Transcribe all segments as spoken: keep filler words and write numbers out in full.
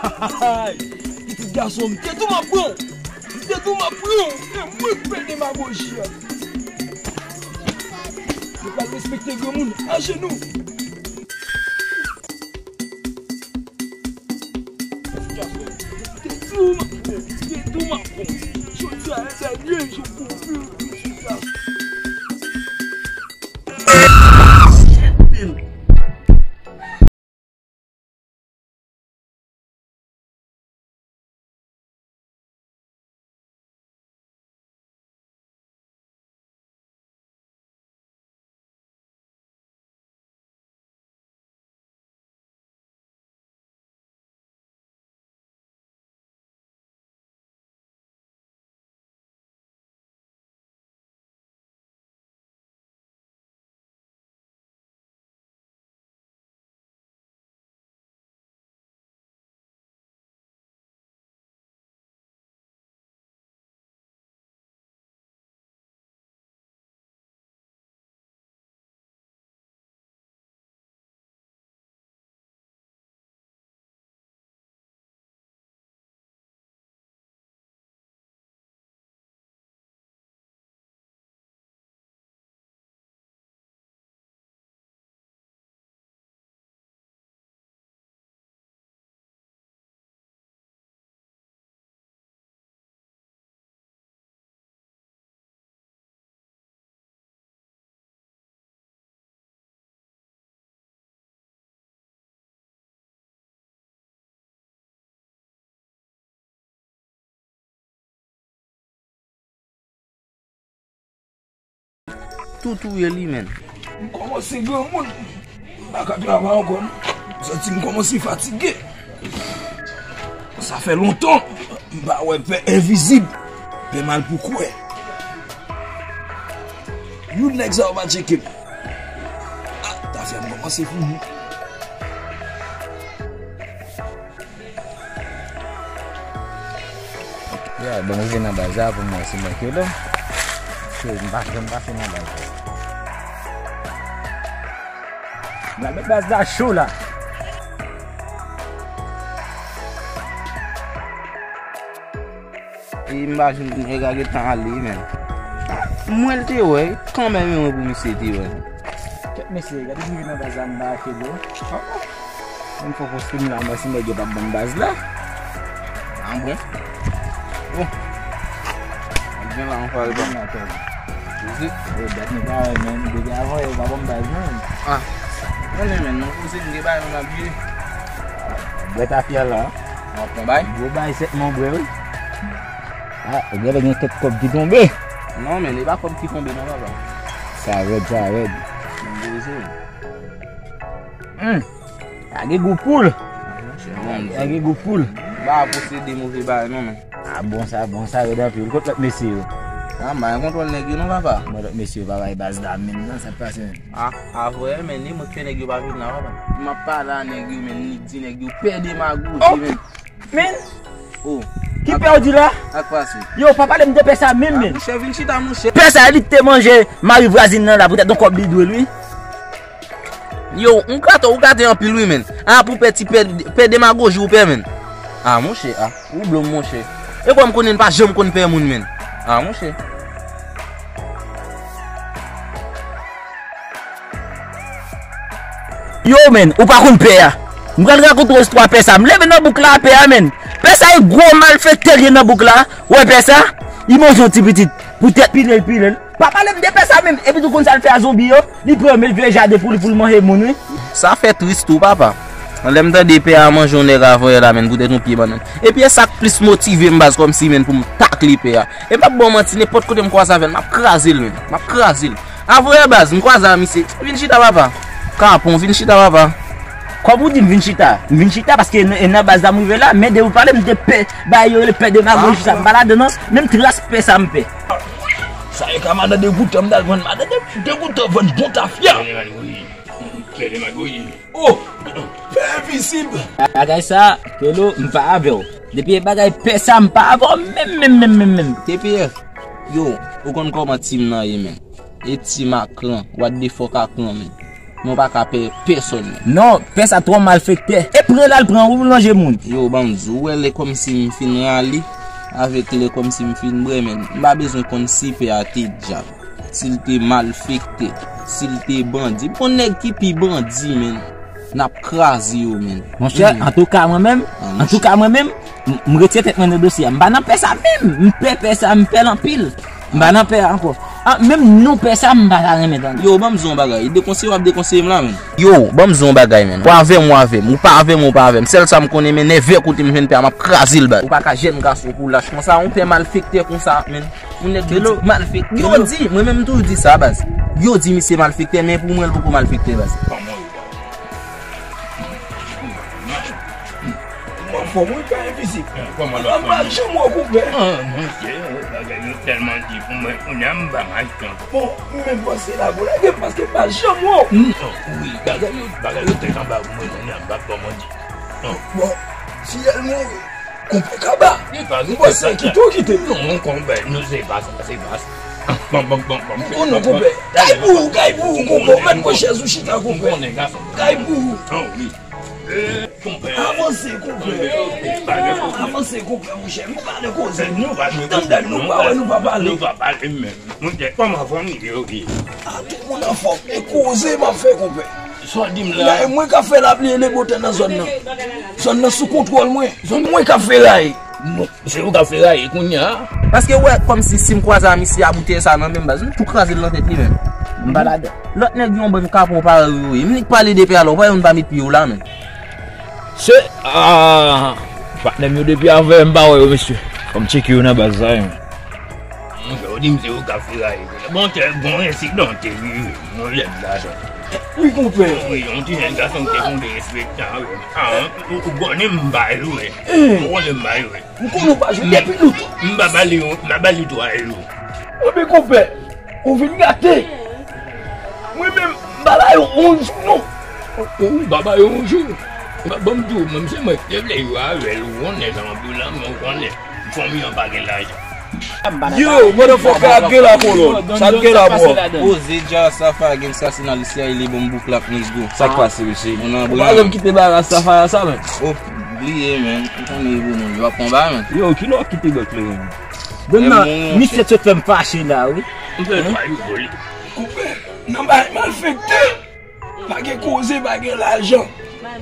Ay, pitit gason, m te di w m ap pran w. M te di w m ap pran w. E mwen k fè demagoji a. Yo pral respekte granmoun ajenou. Pitit gason, m te di w m ap pran w. M te di w m ap pran w. Jodi a, e dènye jou pou w viv, pitit gason. Tou touye li, menn. M kòmanse granmoun. M pa ka travay ankò, non. M santi m kòmanse fatige. Sa fè lontan m pa wè pè envizib, pè mal pou kwè. Youn nèg sa yo pa tcheke m. Ah, tafya m kòmanse fini. Ya, bon, m rive nan baz la pou mwen, se mwen ki la. Ke m pa janm pase nan baz la. M la met baz la cho la. E m pa jwenn nèg la gentan ale, menn. Mwen l te wè, kanmenm e mwen pou misye te wè. Kèt mesye, gade ki rive nan baz la, m pa achte dlo. Mwen fò poste m la, mwen si nèg yo p ap ban m baz la. Ah bon? Bon. Mwen la, mwen pral ban. Poze. E, dat nou pa wè, menn. Depi avan, yo pa ban m baz, menn. Ah. Konnen, menn, nou poze, m gen bagay, m ap jwe. Bwè tafya la. W ap pran bay? Gwo bay sèt non bwè, wi. Ah, ou genlè gen kèk kòb ki tonbe. Non, men, e pa kòb ki tonbe, non, papa. Sa rèd, sa rèd. M poze. Hmm. Sa gen gou poul. Sa gen gou poul. M pa posede move bagay, non, men. Ah, bon sa, bon sa, rèd anpil. Kot lòt mesye yo? Ah, m pa gen kontwòl nèg yo, non, papa. Bon, lòt mesye yo pa bay baz la menm, non, sa k pase, menn? Ah, ah, vre, men, ni mwen k fè nèg yo pa vin la, papa. M ap pale a nèg yo, men, ni di nèg yo pè demagoji, oh, men. Men? Oh. Ki pè w di la? Sa k pase? Yo, pa pale m de pè sa menm, men. Ah, monchè, vin chita, monchè. Pè sa, li te manje mari vwazin nan la, poutèt yon kòb li dwe l, wi. Yo, ou gate, ou gate anpil, wi, men. Ah, pou pè ti pè, pè demagoji ou pè, men. Ah, monchè, ah, ou blòm, monchè. E kwè m konnen n pa janm konn pè moun, men. Ah, monchè. Yo, men, ou pa konn pè a. M pral rakonte w istwa pè sa. M leve nan bouk la, pè a, men. Pè sa, e gwo malfektè l ye nan bouk la. Ou wè pè sa? Li manje yon ti pitit. Poutèt pile l, pile l. Pa pale m de pè sa menm. Epi tou konn sa l fè a zonbi yo? Li pran yo, men l vye jaden pou li, pou l manje moun, wi. Sa fè tris tou, papa. Lè m tande pè a manje yon nèg avanyè la, men, poutèt yon pye bannann. Epi e sa k plis motive m, baz, kòmsi, men, pou m takle pè a. E m p ap ba w manti, nenpòt kote m kwaze avè l, m ap kraze l, men. M ap kraze l. Avanyè, baz, m kwaze a misye. Vin chita, papa. Kapon, vin chita, papa. Kòm ou di m vin chita? M vin chita paske e nan, e nan baz la m rive la, men depi w pale m de pè, bagay yo rele pè demagoji sa, m pa ladan, non. Menm tras pè sa m pè. Sa e ka madan Degoutan, m t al vann madan De-, Degoutan vann bon tafya. Pè demagoji. Oh, pè envizib. Bagay sa, Kelo, m pa avè w. Depi e bagay pè sa, m pa avè w menm, menm, menm, menm, menm. T P F, yo, ou konn kòman team nan ye, men. E team a kran, what the fuck a kran, men. Men w pa ka pè pèsòn, menn. Non, pè sa twò malfektè. E pran l al pran, ou lonje moun. Yo, ban m di w, ou wè lè kòmsi m fin rale, avèk lè kòmsi m fin bwè, menn. M pa bezwen konn si pè a te dyab, si l te malfektè, si l te bandi. Bon, nèg ki pi bandi, menn, n ap kraze yo, menn. Monchè, antouka, mwen menm, antouka, mwen menm, m, m retire tèt mwen nan dosye a. M pa nan pè sa menm. M pè pè sa, m pè l anpil. M pa nan pè a ankò. Ah, menm non pè sa, m pa ta renmen tande. Yo, ban m di w yon bagay. Dekonseye w ap dekonseye m la, menn. Yo, ban m di w yon bagay, menn. Ou avè m, ou avè m. Ou pa avè m, ou pa avè m. Sèl sa m konnen, menn, nève kote m jwenn pè a, m ap kraze l, baz. Ou pa ka jèn gason pou lach konsa. Yon pè malfektè konsa, menn. Yon nèg ki di malfektè. Yo di, mwen menm m toujou di sa, baz. Yo di misye malfektè, men pou mwen, l poko malfektè, baz. Anfòm wi, kay envizib. Kòman lòt moun? M pa janm wè w, konpè. Ah, monchè, bagay yo tèlman di pou mwen, kounye a m pa mache ankò. Bon, m menm panse la pou lage paske m pa janm wè w. Non, wi, bagay yo, bagay yo tèt anba pou mwen, kounye a m pa kòman di. Non. Bon, si èl mouri, konpè kaba. M panse kite w kite. Non, konpè, non, se pa sa, se pa sa. Bon, bon, bon, bon. Oh non, konpè. Kay pou ou, kay pou ou, konpè. Ou mèt pran chèz ou chita, konpè. Kay pou ou. Ah, wi. Avanse, konpè. Avanse, konpè, monchè. M pa nan koze. Tann dat nou pa wè, nou pa pale. Nou pa pale menm. Monchè, kòman fanmi yo ye? Ah, tout moun anfòm. E koze m ap fè, konpè. Sa w di m la? E mwen k ap fè lapli e lebotè nan zòn nan. Zòn nan sou kontwòl mwen. Zòn mwen k ap feraye. Non. Se ou k ap feraye kounye a. Paske ou wè kòmsi si m kwaze a misye a boutèy sa nan men m, baz, m tou kraze l nan tèt li menm. M pa ladan. Lòt nèg yon bann kapon parèy ou yo ye. M nik pale de pè a la, ou pa wè moun pa met pye w la menm. Se, ah, patnè m yo depi avè m pa wè yo, mesye. Fò m tcheke yo nan baz sa, wi. Monchè, ou di m se ou k ap feraye. Bon, tèl gon ensidan te rive. Yon jèn gason. Wi, konpè. Wi, yon ti jèn gason ki te konn derespektan avè m. Ah, ou, ou konnen m pa jwe. Ou konnen m pa jwe. M konnen w pa jwe depi lontan. M pa ba li yon, m pa ba li twa jou. Anben, konpè, ou vin gate. Mwen menm, m pa ba yo yon jou, non. Ou, ou pa ba yo yon jou. Ban m di w, menm se mwen ki te vle jwe avè l, ou konnen sa m ap di w la, men ou konnen. Fanmi an pa gen lajan. Yo, motherfucker, ap gen la kolòn. Sa ap gen la, bro. Poze dja, Safa gen sasina li si a li bon bouk la, let's go. Sa k pase, mesye? Ou pa janm kite bagay Safa a sa, men. Oh, bliye, men. Ou konnen e bon moun. Yo ap konba, men. Yo, kilè w ap kite bèk la, men? Bon, nan, misye sot fè m fache la, wi. M fè twa jou vole. Konpè, nan bagay malfektè. Pa gen koze, pa gen lajan.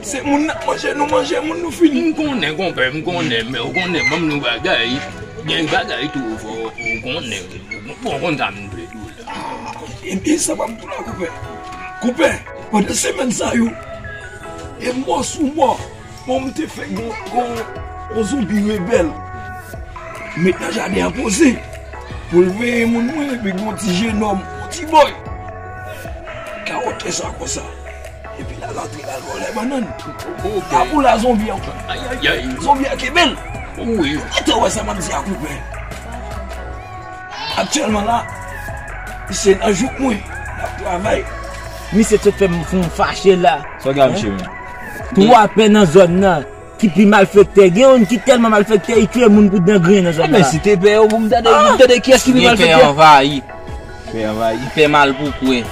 Se moun n ap manje, nou manje moun, nou fini. M konnen, konpè, m konnen, men ou konnen, ban m yon bagay. Gen bagay tou, fò, ou konnen, ou konn sa m vle di w la. Ah, e, e sa pa m tou la, konpè. Konpè, pandan semèn sa yo, e mò sou mò. Bon, m te fè gon, gon, gon zonbi rebèl. Met nan jaden an poze. Pou l veye moun mwen, epi gon ti jenòm, yon ti bòy. Kawòtè sa konsa. Epi l al antre, l al vòlè bannann. Kapou la zonbi an. Ayayay. Zonbi an kenbe l. Wi. Ou te wè sa m ap di a, konpè. Aktyèlman la, misye nan jouk mwen, l ap travay. Misye sot fè m, fè m fache la. Sa w gen a misye menm? Twa pè nan zòn nan ki pi malfektè. Gen youn ki tèlman malfektè, li tchwe moun pou dan griyen nan zòn nan. Men si te pè yo, pou m tande, pou m tande kiyès ki pi malfektè. Pè anvayi. Pè anvayi. Pè mal pou kwè.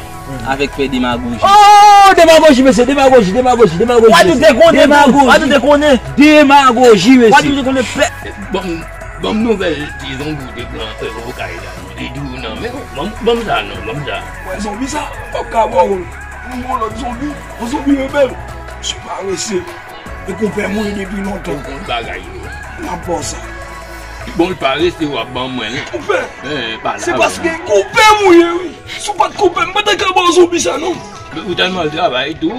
Avèk pè demagoji. Oh, demagoji, mesye, demagoji, demagoji, demagoji. Ou te konnen, ou te konnen. Demagoji, mesye. Ou te konnen pè. Bon, bon nouvèl, di zonbi te pran, euh, okay la. Li di w nan men w. Ban m, ban m sa non, ban m sa. Wè zonbi sa, m p ap ka ba w l. M gon lòt zonbi, yon zonbi rebèl. Misye parese. E konpè m ou ye depi lontan. Ou konn bagay yo. M ap ba w sa. Bon, l parese w ap ban mwen. Konpè, se paske konpè m ou ye, wi. Si w pa t konpè m, m pa t ka ba w zonbi sa non. Ou tèlman travay tou.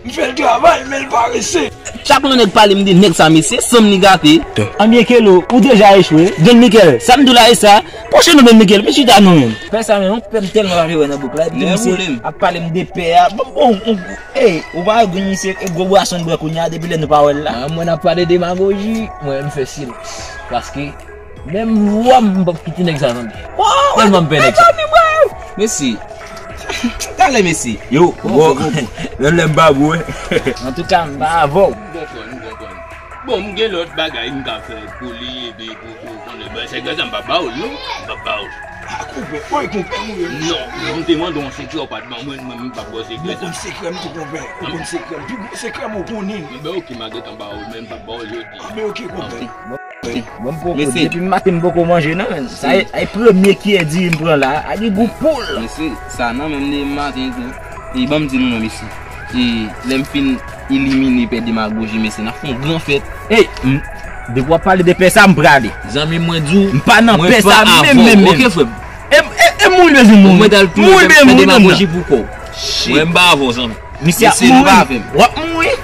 M fè l travay, men l parese. Chak lè nèg pale m de nèg sa, mesye, san m li gate. Anbyen Kelo, ou deja echwe. Don Mikel, sa m di w la e sa. Pwoche nou Don Mikel, vin chita nou menm. Pè sa menm, yon pè m tèlman pa vle wè nan bouk la. Epi misye ap pale m de pè a. Bon, bon, bon, ey, ou pa wè gwo misye, e gwo bwason n bwè kounye a, depi lè nou pa wè l la. Ah, mwen ap pale demagoji, mwen m fè silans. Paske menm vwa m, m p ap kite nèg sa tande. Tèlman m pè nèg sa. Mesye. Talè, mesye. Yo, bon, menm lè m pa bon, wi. Antouka, m pa avè w. M konprann, m konprann. Bon, m gen lòt bagay m ka fè pou li, epi pou, pou konnen. Ben, sekrè sa, m p ap ba w l, non. M p ap ba w l. Ah, konpè, woy, konpè, mwen menm. Non, non, m te mande w yon sekrè, w pa t ban mwen, mwen, m p ap ba w sekrè sa. Mwen konn sekrè m tou, konpè. Ou konn sekrè m. Pi gwo sekrè m, ou konnen l. Ben, oke, m a gentan ba w l, men m p ap ba w l jodi a. Ah, ben, oke, konpè. Mwen, mwen m poko, depi maten m poko manje, non, men. Sa e, e premye kiyè diri m pran la. A di gou poul. Mesye, sa nan menm de maten tou. E ban m di nou non, mesye. E lè m fin elimine pè demagoji, mesye, n ap fè yon gran fèt. Ey, m, depi w ap pale de pè sa, m prale. Zanmi, mwen di w, m pa nan pè sa menm, menm, menm. Oke, frè m. E, e, e mouri bezwen mouri. Mwen t al touye pè demagoji pou kò w. Mwen m pa avè w, zanmi. Misye ap mouri. W ap mouri.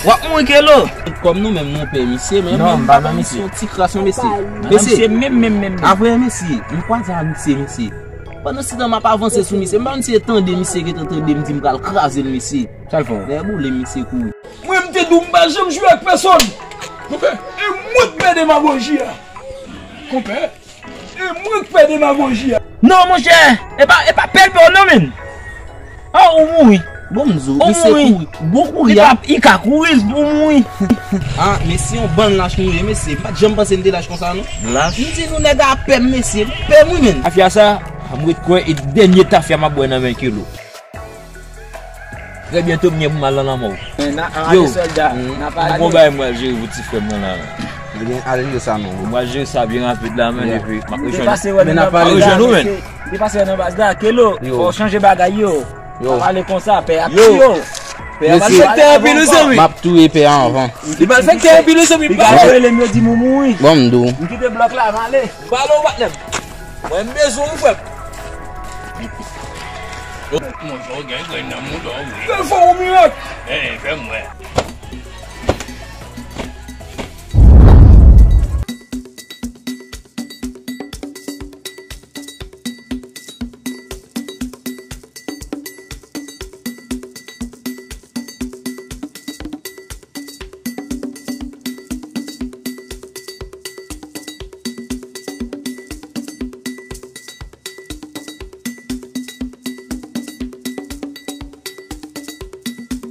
W ap mouri, Kelo. Kòm nou menm nou pè misye, men non, m pa pè misye. Yon ti kras, non, mesye. Mesye, menm, menm, menm. Apre, mesye, m kwaze a misye, mesye. Pandan se tan m ap avanse sou misye, m pa konn si se tande misye gentan tande m di m pral kraze l, mesye. Sa l fè w? Lè boule misye kouri. Mwen, m te di w m pa janm jwe ak pèsonn. Konpè, e mwen k pè demagoji a. Konpè, e mwen k pè demagoji a. Non, monchè, e pa, e pa pè l pè w non, menn. Ah, ou mouri. Bon, m di w, misye kouri. Bon kouri a. Li ka kouri pou mouri. Ah, mesye, yon bann lach nou ye, mesye. M pa t janm panse n te lach konsa, non. Lach? M di nou nèg a pè m, mesye. M pè m wi, menn. Tafya sa, m ret kwè e dènye tafya m ap bwè nan men Kelo. Trè byento m gen pou m al nan lanmò. Yo, m gon bagay m pral jere pou ti frè m nan la. Ebyen, al jere sa non. M pral jere sa byen rapid la, men, epi m ap rejwenn nou, men. M te pase wè nan baz la, Kelo, fò w chanje bagay yo. Yo. Pa pale konsa, pè a pi yo. Pè a malfektè anpil, wi, zanmi. M ap touye pè a anvan. Li malfektè anpil, wi, zanmi. Li ka rele m, yo di m ou mouri. Bon, m di w. M kite blòk la, m ale. Pale w, patnè m. Mwen, m bezwen w, frè m. Monchè, w gen grenn nan mouda w, wi. Fè w mirak. Hey, fè m wè.